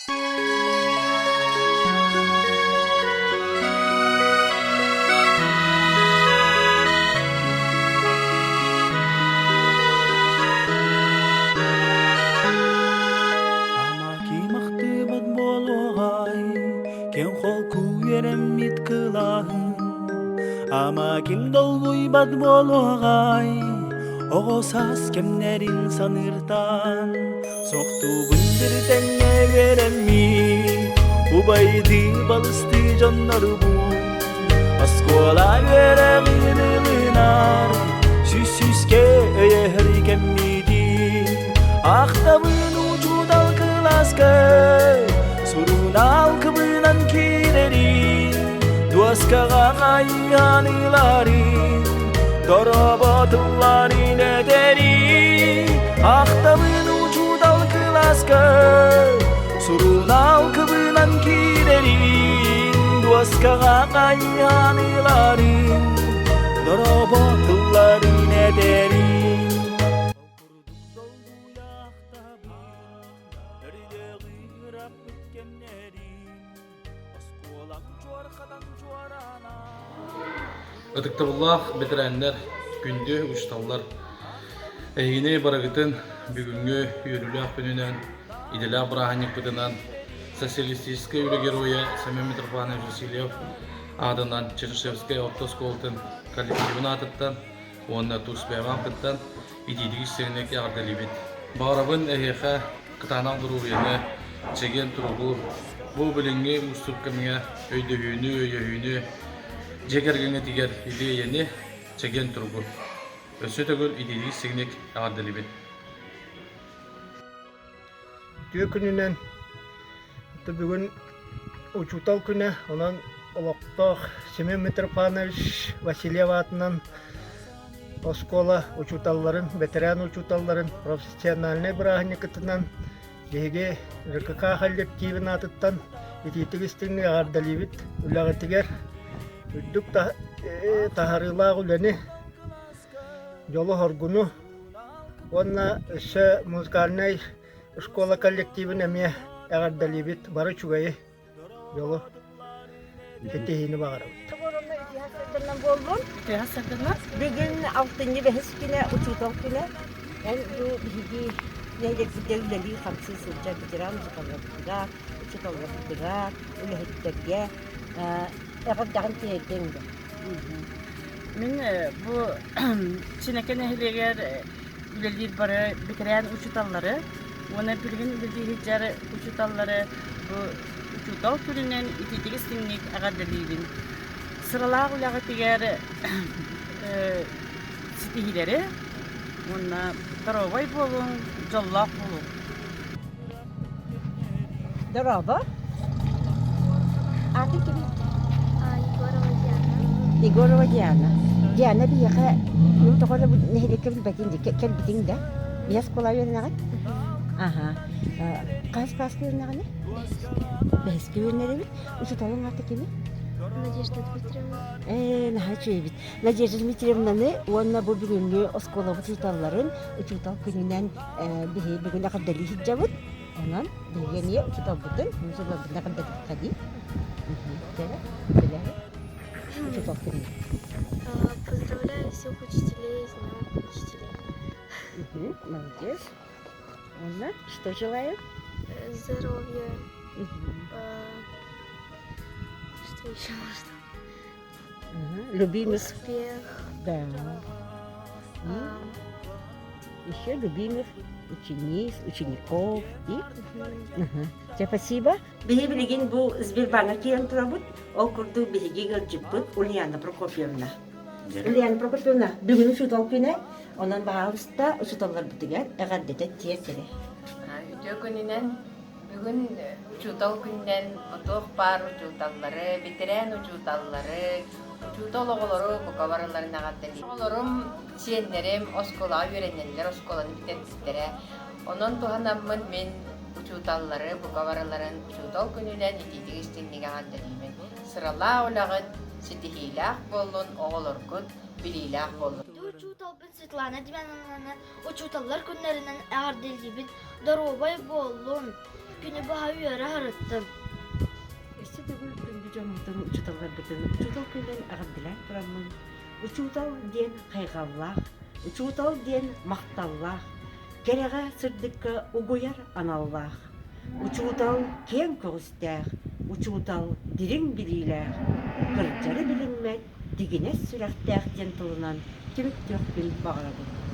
Кимахтыбат буолуоҕай, кэм холку үөрэммит кылааһын. Ама ким долгуйбат буолуоҕай, оҕо саас кэмнэрин саныыртан. Сохтуубун бир тэҥҥэ үөрэммит, убайдыы балыстыы дьоннорбун. Оскуола үөрэҕин ылынар, сүүс-сүүскэ өйөһөр кэммитин. Ахтабын учуутал кылааска, сурунаал кыбынан киирэрин, дуоскаҕа хайыһан ыларын, дороботулларын этэрин. Ахтабын учуутал кылааска, сурунаал кыбынан киирэрин, дуоскаҕа хайыһан ыларын, дороботулларын этэрин. Ытыктабыллаах бэтэрээннэр, күндү учууталлар! Эһигини барыгытын бүгүҥҥү үөрүүлээх күнүнэн, идэлээх бырааһынньыкпытынан Социалистическай үлэ геройа Семен Митрофанович Васильев аатынан Чернышевскай орто оскуолатын коллективын аатыттан уонна тус бэйэм кыттан итиитик истиҥник эҕэрдэлиибит. Баҕарабын эһиэхэ кытаанах доруобуйаны, чэгиэн туругу, бу билиҥҥи уустук кэмҥэ өйдөһүүнү, өйөһүүнү, дьиэ кэргэҥҥитигэр или-эйэни, чэгиэн туругу. Өссө төгүл итиитик истиҥник эҕэрдэлиибит. Үтүө күнүнэн бүгүн учуутал күнэ, онон олохтоох Семен Митрофанович Васильев аатынан оскуола учууталларын, бэтэрээн учууталларын профессиональнай бырааһынньыкытынан биһиги РКК коллективын аатыттан итиитик истиҥник эҕэрдэлиибит үлэҕитигэр үрдүк таһаарыылаах үлэни, дьолу-соргуну Уонна өссө музыкальнай школа коллективын эмиэ эҕэрдэлиибит. Бары үчүгэйи, дьолу, ситиһиини баҕарабыт. буоллун. Бүгүн алтынньы бэһис күнэ, учуутал күнэ. Эн бу биһиги нэһилиэкпитигэр үлэлии-хамсыы сылдьар ветеран учууталларбытыгар, учууталларбытыгар, үлэһиттэргэ эҕэрдэҕин тиэрдиэҥ дуо? Мин бу Чинэкэ нэһилиэгэр үлэлиир бары бэтэрээн учууталлары уонна билигин үлэлии сылдьар учууталлары бу учуутал күнүнэн итиитик истиҥник эҕэрдэлиибин. Сыралаах үлэҕитигэр ситиһиилэри уонна доруобай буолуҥ, дьоллоох буолуҥ. Дорообо. Аатыҥ кимий? Егорова Диана. Егорова Диана. Диана биһиэхэ мин тоҕо эрэ бу нэһилиэккэ билбэтим дии кэлбитиҥ да? Биһиэхэ оскуола үөрэнэҕин? Аха. Хаһыс класска үөрэнэҕиний? Бэһискэ үөрэнэбит. Учууталыҥ аата кимий? Надежда Дмитриевна. Ээ, наһаа үчүгэйбит. Надежда Дмитриевнаны уонна бу бүгүҥҥү оскуолабыт учууталларын учуутал күнүнэн биһи бүгүн эҕэрдэлии сылдьабыт. Онон биһиги эмиэ учууталбытын, учууталбытын эҕэрдэлиэххэ дии. Учуутал күнүнэн. Поздравляю всех учителей с Днем Учителей. Молодец. Анна, что желаю? Здоровья. Что еще можно? Любимых. Успех. Да. Еще любимых учениц, учеников. И? Ага. Спасибо. Биһи билигин бу Сбербаҥҥа киирэн турабыт. Ол курдук биһиги ыалдьыппыт Ульяна Прокопьевна. Ульяна Прокопьевна, бүгүн учуутал күнэ. Онон баһаалыста учууталларбытыгар эҕэрдэтэ тиэрдэрэ. Үтүө күнүнэн Бүгүн учуутал күнүнэн туох баар учууталлары, бэтэрээн учууталлары, учуутал оҕолору бука барыларын эҕэрдэлиибин. Оҕолорум, сиэннэрим оскуолаҕа үөрэнэллэр, оскуоланы бүтэрбиттэрэ. Онон туһанаммын мин учууталлары бука барыларын учуутал күнүнэн итиитик истиҥник эҕэрдэлиибин. Сыралаах үлэҕит ситиһиилээх буоллун, оҕолоргут билиилээх буоллун. Учууталбын Светлана Демьяновнаны Учууталлар күннэринэн эҕэрдэлиибин, доруобай буоллун! Күнү быһа үөрэ сырыттым. Өссө төгүл күндү дьоммутун, учууталларбытын учуутал күнүнэн эҕэрдэлээн тураммын, учуутал диэн хайҕаллаах, учуутал диэн махталлаах, кэрэҕэ, сырдыкка угуйар аналлаах, учуутал киэҥ көҕүстээх, учуутал дириҥ билиилээх, кырдьары билиммэт, дигинэс сүрэхтээх диэн тылынан түмүктүөхпүн баҕарабын.